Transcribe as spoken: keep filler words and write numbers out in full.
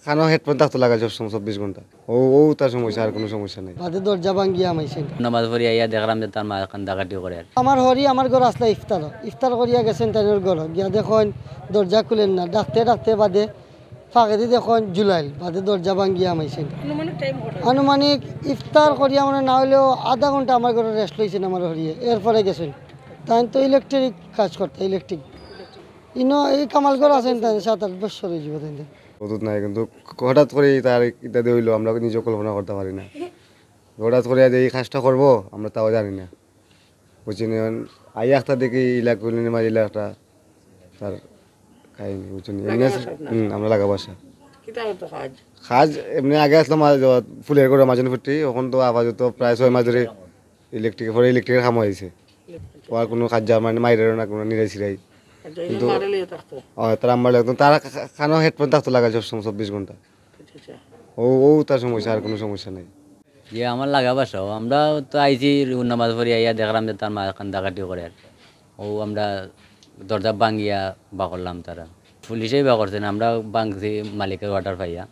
কানো হেডফোন থাকতো লাগাইল সবসময় চব্বিশ ঘন্টা। ও, ও তার সমস্যা, আর কোনো সমস্যা নাই। বাদে দরজা ভাঙ্গিয়া হামাইছে। নামাজ পড়ি আইয়া দেখলাম যে তার মা কান্দাকাটি করে আর। আমার হরি আমার ঘর আসলা ইফতার, ইফতার করিয়া গেছেন তাইনর ঘর, গিয়া দেখইন দরজা খুলের না, ডাকতে ডাকতে বাদে ফাঁকেদি দেখইন জুলাইল, বাদে দরজা ভাঙ্গিয়া হামাইছে। আনুমানিক টাইম কত? আনুমানিক ইফতার করিয়া মানে না হইলেও আধা ঘন্টা আমার ঘরে রেস্ট লইছেন আমার হরিয়ে, এরপরে গেছেন। তাইন তো ইলেকট্রিক কাজ করতে, ইলেকট্রিক। ইনো এই কামাল ঘর আছেন তাই সাত আট বছর হয়ে যাবে তাই। মদত নাই, কিন্তু হঠাৎ করে তার ইত্যাদি হইলো, আমরা নিজেও কল্পনা করতে পারি না। হঠাৎ করে যে এই কাজটা করবো, আমরা তাও জানি না। বুঝছেন? এখন আই একটা দেখি ইলা কুলিনি মারি ইলা একটা তার কাহিনী, বুঝছেন? এমনি আছে, হুম, আমরা লাগা বাসা। কিতা হতো কাজ? কাজ এমনি আগে আসলাম আজ ফুলের ঘর মাজন ফুটি, এখন তো আপাতত প্রায় ছয় মাস ধরে ইলেকট্রিক, পরে ইলেকট্রিকের কাম হয়েছে। ও আর কোনো কাজ যা মানে মাইরেরও না, কোনো নিরাই সিরাই। আচ্ছা, এই কিন্তু মারে লিয়ে থাকতো? ও, তারা আমার লাগতো, তারা কা-, কা-, কানো হেডফোন থাকতো লাগাইল সবসময় চব্বিশ ঘন্টা। আচ্ছা, আচ্ছা। ও, ও তার সমস্যা, আর কোনো সমস্যা নাই। যে আমার লাগা বাসাও, আমরা তো আইছি নামাজ পড়ি আইয়া দেখলাম যে তার মা কান্দাকাটি করে আর। ও আমরা দরজা ভাঙ্গিয়া বার করলাম তারা। পুলিশেই বার করছে না, আমরা ভাঙছি মালিকের অর্ডার পাইয়া।